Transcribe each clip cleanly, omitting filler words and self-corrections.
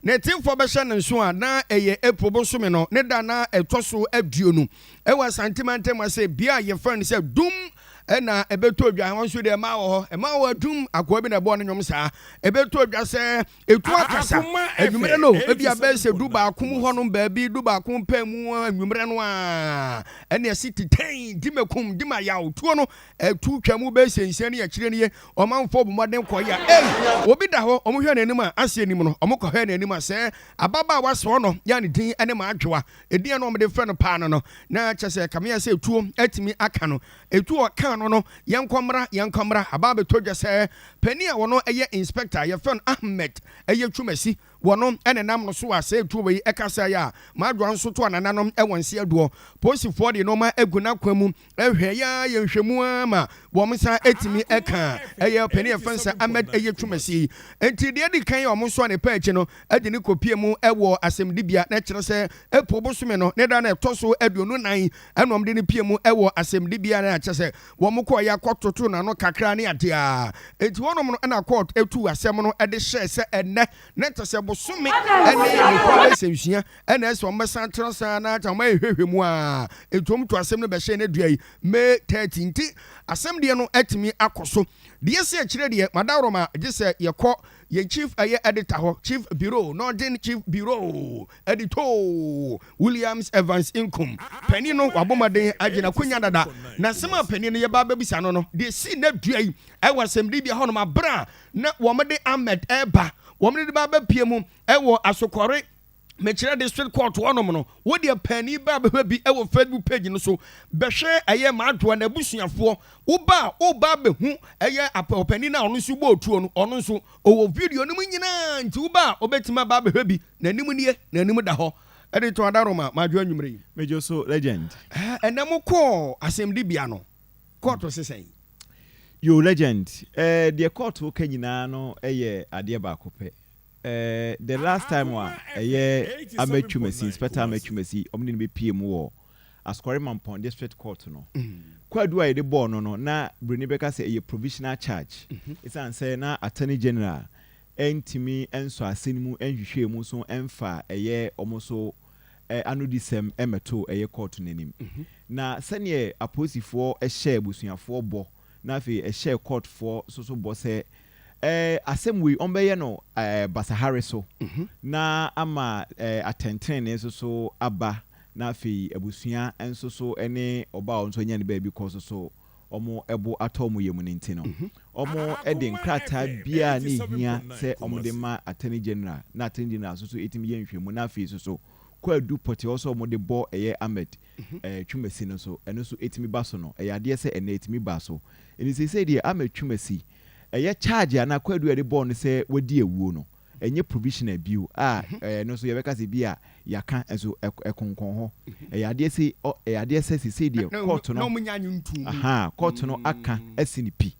Na atiefoɔ bɛhyɛ no nso a, na ɛyɛ April bosome no ne da na ɛtɔ so 20 ɛwɔ Asante mantam ase, bea a yɛfrɛ no sɛ Dum ɛna ɛbɛtɔ dwa. Ɛhɔ nso deɛ mmaa wɔ hɔ, mmaa wɔ Adum, akoa bi na ɛbɔɔ ne nnwom saa. Ɛbɛtɔ dwa sɛ ɛtu akasa anwummerɛ no, ebi a bɛyɛ sɛ 11 mu hɔnom baabi, 11 pɛ mu anwummerɛ no a, ɛne ɛsi titɛn di makum di ma yaw tuo no ɛtu twa mu bɛyɛ sɛ 6 ne akyire nie. Ɔmanfoɔ bɔ mmɔden kɔeɛ a, ei, obi da hɔ, wɔhwɛ n'anim a, ase anim no, wɔkɔhwɛ n'anim a, sɛ ababaawa soɔ no, yɛ a ne din ne Maadwoa, edin a na wɔde frɛ no paa no no, na kyerɛ sɛ kame ayɛ sɛ etuo atumi aka no. Etuo a ɔkaa no no, yɛnkɔ mmra, yɛnkɔ mmra, aba abɛtɔ dwa sɛ panin a ɔno yɛ inspector a yɛfrɛ no Ahmed yɛ Twumasi, wɔno na ɛnam no so a saa etuo wei kasaeɛ a Maadwoa nso toa nananom wɔ nseɛ doɔ. Polisifoɔ de nnoɔma agu n'akwan mu Hwɛ yɛ ara yɛ nhwɛmu ara ma wɔn nsa atumi ka ɛyɛ ɔpanin a yɛfrɛ no sɛ Ahmed ɛyɛ Twumasi yi. Enti deɛ adi kan a wɔn nso a ne pɛ akyi no de no kɔpie mu wɔ asɛmdibea na ɛkyerɛ sɛ April bosome no ne da no ɛtɔ so 24 ɛna wɔn de no pie mu wɔ asɛmdibea na kyerɛ sɛ wɔn kɔɔ yɛ akɔtoto n'ano kakra ne adeɛ a. Enti wɔnom no ɛna court ɛtuu asɛm no de hyɛɛ sɛ ɛnnɛ na kyerɛ sɛ bosome ne nnipa bɛyɛ sɛ nsia Ɛna ɛsɛ wɔn bɛsan tena saa na kyɛ wɔn ayɛ hwehwɛ mu a nti wɔn to asɛm no bɛhyɛ ne dua yi May 30 nti asɛm deɛ no atumi akɔ so deɛ si akyire deɛ madaworoma gye sɛ yɛkɔ yɛn chief ɛyɛ editor hɔ, chief bureau, Northern Chief Bureau Editor Williams Evans Nkum panin no wabɔ mmɔden agye n'akonya dada na asɛm a panin no yɛba abɛbisa no no deɛ si ne dua yi ɛwɔ asɛmdibea hɔnom abere a na wɔn de Ahmed ɛreba wɔn de ba abɛpie mu ɛwɔ asokɔre, mekyerɛ district court hɔnom no, wo deɛ paani ba bɛhwɛ bi wɔ Facebook page no so, bɛhwɛ ɛyɛ M'adwoa n'abusuafoɔ, wo ba a woba abɛhu ɛyɛ ɔpanin no a ɔno nso bɔɔ tuo no, ɔno nso ɔwɔ video no mu nyinaa, nti wo ba a wobɛtumi aba abɛhwɛ bi, n'anim nie, n'anim da hɔ. Ɛde to Adaroma, M'adwoa anwummerɛ yi. Medwo so legend. Ɛnɛ mo kɔɔ asɛmdibea no, kɔɔto se sɛn? Yo legend, eh, deɛ kɔɔto ka nyinaa no yɛ adeɛ baako pɛ. Eh, the last time a ɛyɛ Ahmed Twumasi, Inspector Ahmed Twumasi, wɔn de no bɛpie mu wɔ Asukɔre Mampɔn District Court no. Kwaadu a yɛde bɔɔ no no, na Broni bɛka sɛ ɛyɛ provisional charge. Ɛsiane sɛ na Attorney General ntumi nsɔ asɛm no mu nhwehwɛɛ mu nso mfa ɛyɛ wɔn so anodisɛm mmɛtoo ɛyɛ court no anim. Na sɛdeɛ apolisifoɔ hyɛɛ abusuafoɔ bɔ na afei ɛhyɛɛ courtfoɔ nso so bɔ sɛ Ɛɛ asɛm wei wɔbɛyɛ no ɛɛ basahare so na ama ɛɛ atɛntenenee nso so aba na afei abusua nso so ne ɔba a ɔno nso anya ne baabi kɔ nso so wɔn bo atɔ wɔn yam no nti no wɔde nkrataa biara a na ɛhia sɛ wɔde ma Attorney General na Attorney General nso so tumi yɛ nhwɛmu na afei nso so kwaadu pɔtee a ɛwɔ sɛ wɔde bɔ ɛyɛ Ahmed Twumasi no nso ɛno nso tumi ba so no ɛyɛ adeɛ sɛ ɛnnɛ ɛtumi ba so. Ɛnti seesei deɛ Ahmed Twumasi Ɛyɛ charge anaa kwaadu a yɛde bɔɔ no sɛ wadi awuo no, ɛnyɛ provisional bio a ɛno nso yɛbɛka sɛ bi a yɛaka nso ɛkonkɔn hɔ. Ɛyɛ adeɛ sɛ ɔ ɛyɛ adeɛ sɛ seesei deɛ court no ahaa court no aka asi no pi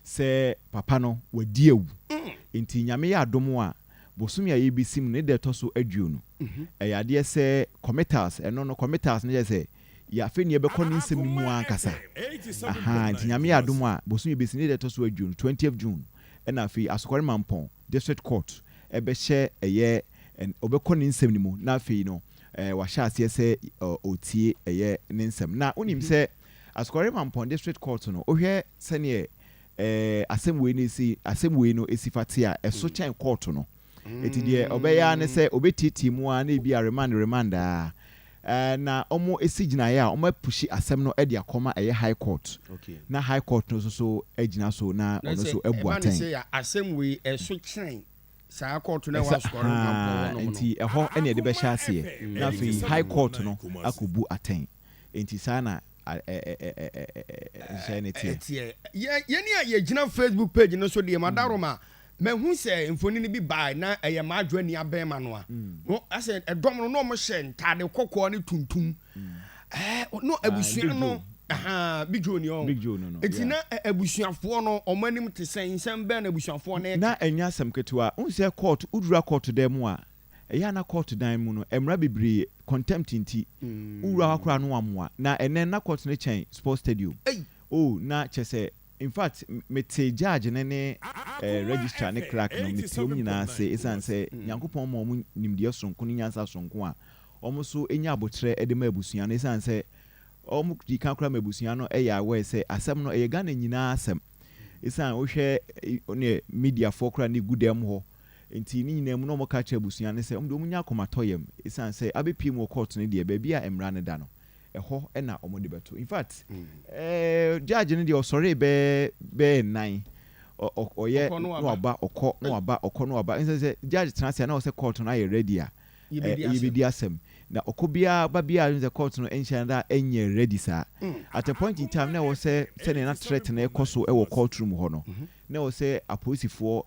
sɛ papa no wadi awu. Nti Nyame yɛ adom a bosome a yɛrebɛsi mu no ne da ɛtɔ so 20, ɛyɛ adeɛ sɛ committals, ɛno no committals no kyerɛ sɛ Yɛ afei ne yɛbɛkɔ ne nsɛm no mu ankasa. Ahaa, nti Nyame yɛ adom a, bosome besi ne da ɛtɔ so 20, twentieth June, ɛna afei Asokore Mampɔn District Court ɛbɛhyɛ ɛyɛ, ɔbɛkɔ ne nsɛm no mu, na afei no wahyɛ aseɛ sɛ ɔretie ɛyɛ ne nsɛm. Na wonim sɛ Asokore Mampɔn District Court no, wohwɛ sɛdeɛ asɛm wei no si, asɛm wei no si fa te a, ɛso kyɛn court no. Enti deɛ ɔbɛyɛ ara ne sɛ ɔbɛtiatia mu ara na ebia remand remand ara na wɔasi gyinaeɛ a wɔapushi asɛm no de akɔma ɛyɛ high court na high court no nso so agyina so na ɔno nso abu ɛba ne atɛn. sɛ asɛm wei ɛso kyɛn saa court no a ɛwɔ Ɛsɛ Asukɔre Mampɔn ahaa hɔnom no. nti ɛhɔ na yɛde bɛhyɛ aseɛ na afei high court no akɔbu atɛn. Enti saa na nhyehyɛeɛ no teɛ. Ɛteɛ. Yɛ yɛn a yɛgyina Facebook page no so deɛ madaroma Mahu sɛ mfonini bi bae na ɛyɛ m'adwoa nua bɛrima no a. No asɛ ɛdɔm no na wɔn hyɛ ntaade kɔkɔɔ ne tuntum. Ɛɛ no abusua no aha Big Joe ni ɔn. Big Joe no no. Eti na abusuafoɔ no wɔn anim te sɛn, nsɛm bɛn na abusuafoɔ no reka? Na ɛnyɛ asɛm ketewa. Wohu sɛ court, wodura court dan mu a, ɛyɛ a na court dan mu no mmara bebree, contempt nti, wowura hɔ koraa no wɔamoa. Na ɛnnɛ na court no kyɛn sports stadium. Ei! Oh, na kyerɛ sɛ. In fact, metee judge no ne registrar ne clerk no, metee wɔn nyinaa ase esiane sɛ Nyankopɔn ma wɔn nimdeɛ soronko ne nyansa soronko a wɔn nso nya aboterɛ de ma abusua no esiane sɛ wɔn dii kan koraa ma abusua no yɛ aware sɛ asɛm no ɛyɛ Ghana nyinaa asɛm esiane wohwɛ ne mediafoɔ koraa na egu dan mu hɔ nti ne nyinaa mu na wɔka kyerɛ abusua no sɛ wɔn deɛ wɔn nya akomatɔyam esiane sɛ abɛpie mu wɔ court no deɛ baabi a mmara no da no ɛhɔ na wɔde bɛto. In fact, eh, judge no deɛ ɔsɔree bɛɛ bɛɛ nnan. Ɔyɛ na waba, ɔkɔ na waba, ɔkɔ na waba. Nsɛ sɛ judge tena ase a na ɔsɛ court no ayɛ ready a yɛbɛdi asɛm. Na ɔkɔ biara ba biara sɛ court no nhyɛ da nyɛ ready saa. At a point in time na ɛwɔ sɛ sɛnea na threat no ɛkɔ so wɔ court room hɔ no, na ɛwɔ sɛ apolisifoɔ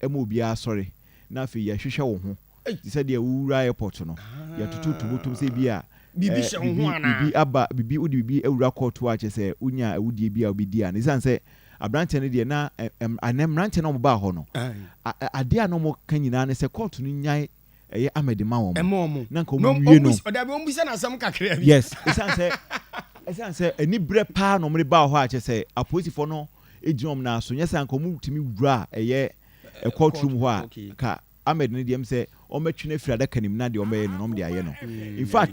ɛma obiara sɔre na afei yɛhwehwɛ wo ho. Te sɛ deɛ wowura airport no, yɛtoto to botom sɛ bi a biribi hyɛ wo ho anaa? Biribi aba, biribi wode biribi awura kɔɔto a kyerɛ sɛ wonya awudie bi a wobɛdi a. Na ɛsiane sɛ aberanteɛ no deɛ na ɛnɛ mmeranteɛ no a wɔbaa hɔ no, adeɛ a na wɔka nyinaa ne sɛ kɔɔto no nyae ɛyɛ Ahmed ma wɔn. Ɛma wɔn. Na nka wɔn wie no. Ɔdabi wɔn bisa no asɛm kakra bi. Yes, ɛsiane sɛ ɛsiane sɛ anibrɛ paa na wɔde baa hɔ a kyerɛ sɛ apolisifoɔ no gyina wɔn nan so, nyɛ sɛ anka wɔtumi wura ɛyɛ court room hɔ a ka Ahmed no deɛ ɛm sɛ wɔbɛtwe no afiri adaka no mu na deɛ wɔbɛyɛ no na wɔde ayɛ no. In fact,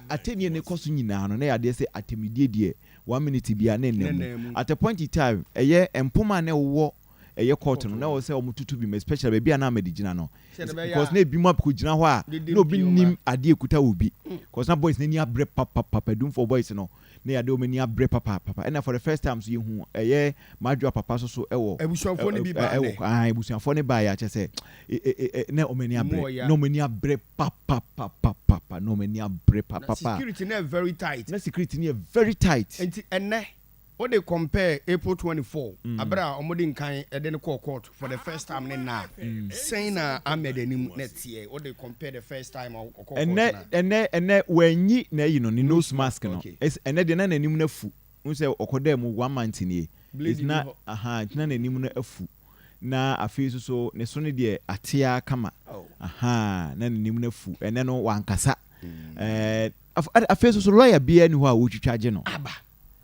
atɛnnie no kɔ so nyinaa no na ɛyɛ adeɛ sɛ atɛmdie deɛ one minute biara na ɛnam mu. At a point in time, ɛyɛ mpoma a na ɛwowɔ ɛyɛ court no na ɛwɔ sɛ wɔtutu bi mu especially baabi a na Ahmed gyina no because na ebinom akɔgyina hɔ a na obi nnim adeɛ ɛkuta obi because na boys no ani abrɛ papapapa, Adumfoɔ boys no. Ne yɛ adeɛ wɔn ani abre papaapa ɛna for the first time nso yɛhu ɛyɛ Madwoa papa so so ɛwɔ Abusuafoɔ no bi baa ɛwɔ ahan abusuafoɔ no baa yɛ akyɛ sɛ ɛ ɛ na wɔn ani abre na wɔn ani abre papapapapa na wɔn ani abre papapa. Na security no yɛ very tight. Na security no yɛ very tight. Nti ɛnɛ wo de compare April 24 abere a wɔn de nkan ɛde no kɔɔ court for the first time ne nna a sɛn na Ahmed anim na ɛteɛ wo de compare the first time a ɔkɔɔ court Ɛnɛ na. ɛnɛ ɛnɛ wanyi n'ayi no ne nose mask no ɛnɛ deɛ na n'anim no afu wohu sɛ ɔkɔdaa mu one month nie Blade nti ni na hɔ. ahaa nti na n'anim no afu na afei nso so ne so no deɛ ate ara kama ahaa na n'anim no afu ɛnɛ no wankasa ɛɛ afei nso so lawyer biara ni hɔ a wɔtwitwa agye no. Aba.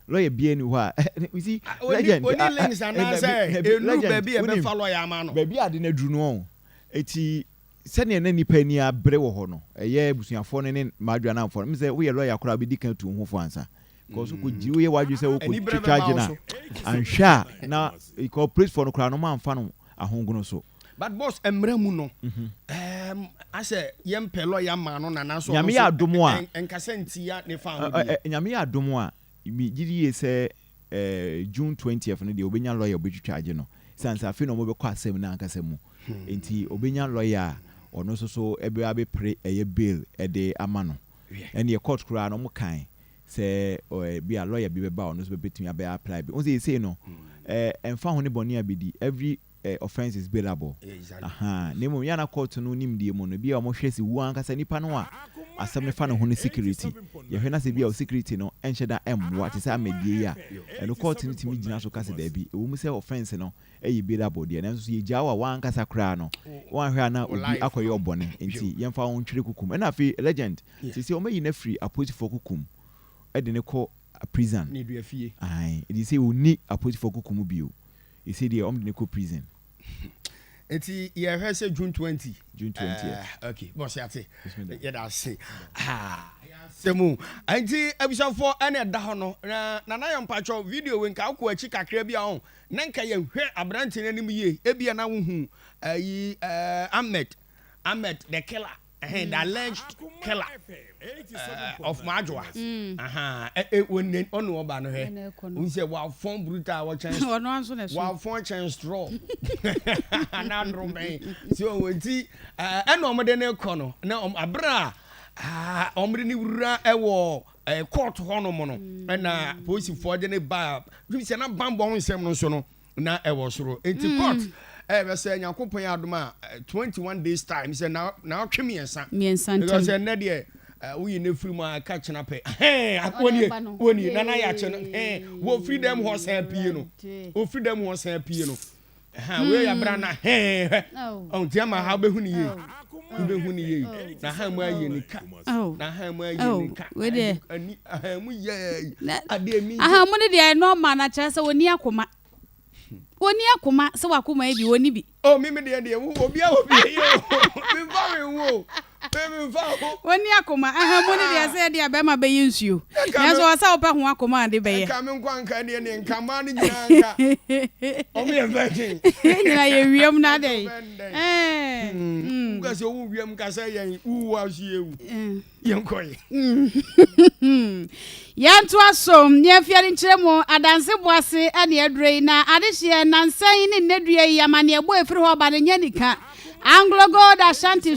Lawyer biara ni hɔ a you see Ah, oni legend oni ah, ah, links eh, anaasɛ dabi dabi enuru legend baabi a wonim ɛbɛfa lawyer ama no. baabi a ade no aduru no ɔn eti sɛnea na nnipa ani abere wɔ hɔ no ɛyɛ abusuafoɔ no ne mmadwoa no amfoɔ no sɛ woyɛ lawyer koraa wobɛdi kan atu wo ho fo ansa because wokɔgyi woyɛ w'adwene sɛ Anibere wokɔtwitwa bɛba agye wo no so. a anhwɛ a na because policefoɔ no koraa no ɔmamfa no ahongono so. But boss mmra mu no ɛɛm asɛ yɛn pɛ lawyer maa no na nanso ɔno Nyame yɛ nso adom a nkasa ntia ne fa ahodie. Nyame yɛ adom a me gye di yie sɛ June twentieth no deɛ ɔbɛnya lawyer ɔbɛtwitwa agye no sane sɛ afei na wɔbɛkɔ asɛm no ankasa mu nti ɔbɛnya lawyer a ɔno nso so ɛbɛ abɛpere ɛyɛ bail ɛde ama no ɛneɛ court koraa no wɔn kan sɛ bi a lawyer bi bɛba a ɔno nso bɛtumi abɛ apply bi wɔn sɛ yɛsei no ɛmfa ho ne bɔne a bɛdi every offence is bailable. Ahaa. Na mmom yɛ a na court no nimdeɛ mu no, ebia wɔhwɛ sɛ wo ankasa nipa no a asɛm no fa ne ho no security. Yɛhwɛ na sɛ ebia wo security no nhyɛ da mmoa te sɛ Ahmed deɛ yi a, ɛno court no tumi gyina so ka sɛ daabi, ɛwɔ mu sɛ offence no yɛ bailable deɛ, nanso so yɛgyaa wo a w'ankasa koraa no, woanhwɛ a na obi akɔyɛ wo bɔne, nti yɛmfa wo ntwere kukum. Ɛna afei Legend, seesei wɔayi no afiri apolisifoɔ kukum de no kɔ prison. Ae, ɛdi sɛ ɔnni apolisifoɔ kukum bio. Ese deɛ ɔmo de no kɔ prison. Nti yɛhwɛ sɛ June 20. June 20th. Okay, boss yate. Yɛda ase. Ah, asɛm o. Nti abusuafoɔ ɛna ɛda hɔ no. Na nana yɛ mpakyɛw video wei nka wokɔ akyi kakra bi a ɔn. Na nka yɛhwɛ aberante no anim yie. Ebia na wohu ayi Ahmed. Ahmed the killer. Ɛhɛn, the alleged killer of Majoa. Wɔn ɔne ɔba no hwɛ. N sɛ wafɔn brutal wɔkyɛn. Ɔno anso na ɛso. Wafɔn kyɛn straw. Ana dorobɛn. So wɔn ti ɛna wɔn de ne kɔ no na wɔn abere a wɔn de ne wura ɛwɔ court hɔ nom no ɛna polisifoɔ de ne ba sɛ na bambɔ ho nsɛm no nso no. na ɛwɔ soro nti mm. court ɛbɛ sɛ nyankopɔn yɛ adom a 21 days time sɛ na ɔtwe mmiɛnsa mmiɛnsa ntam because ɛnɛ deɛ woyi ne firi mu a ka kyena pɛ hɛn wɔnie wɔnie nana yɛ akyɛ no hɛn wɔfiri dɛm hɔ sɛn pie no wɔfiri dɛm hɔ sɛn pie no hɛn wei yɛ abira na hɛn hɛ ɔn ti ama ha wobɛhu ne yie wobɛhu ne yie na ha mu ayɛ ne ka na ha mu ayɛ ne ka ani ha mu yɛ adeɛ mi aha mu ne deɛ nɔɔma na kyerɛ sɛ wɔni akoma. Wɔnni akoma sɛ w'akoma yi bi, wɔnni bi. Oh, me me deɛ deɛ, wo obi a obi yɛ o, me nfa me ho o, me me nfa ho. Wɔnni akoma, aha mu ne deɛ sɛ deɛ bɛrima bɛyɛ nsuo, nanso wɔ sɛ wopɛ ho akoma a de bɛyɛ. Nka me nkwa nka deɛ deɛ nka mmaa no nyinaa nka, wɔn yɛ virgin. Nyina yɛ wiem na adɛn. Woka sɛ wowu wiem ka sɛ yɛn wowu a so yɛwu. Yɛnkɔe. Yɛntoa so ne afie no nkyerɛmu adanse boase ne aduro yi na adehyeɛ nnansa yi ne nnɛdua yi amanneɛbɔ a ɛfiri hɔ ba no nyɛ anika. Anglo Gold Ashanti.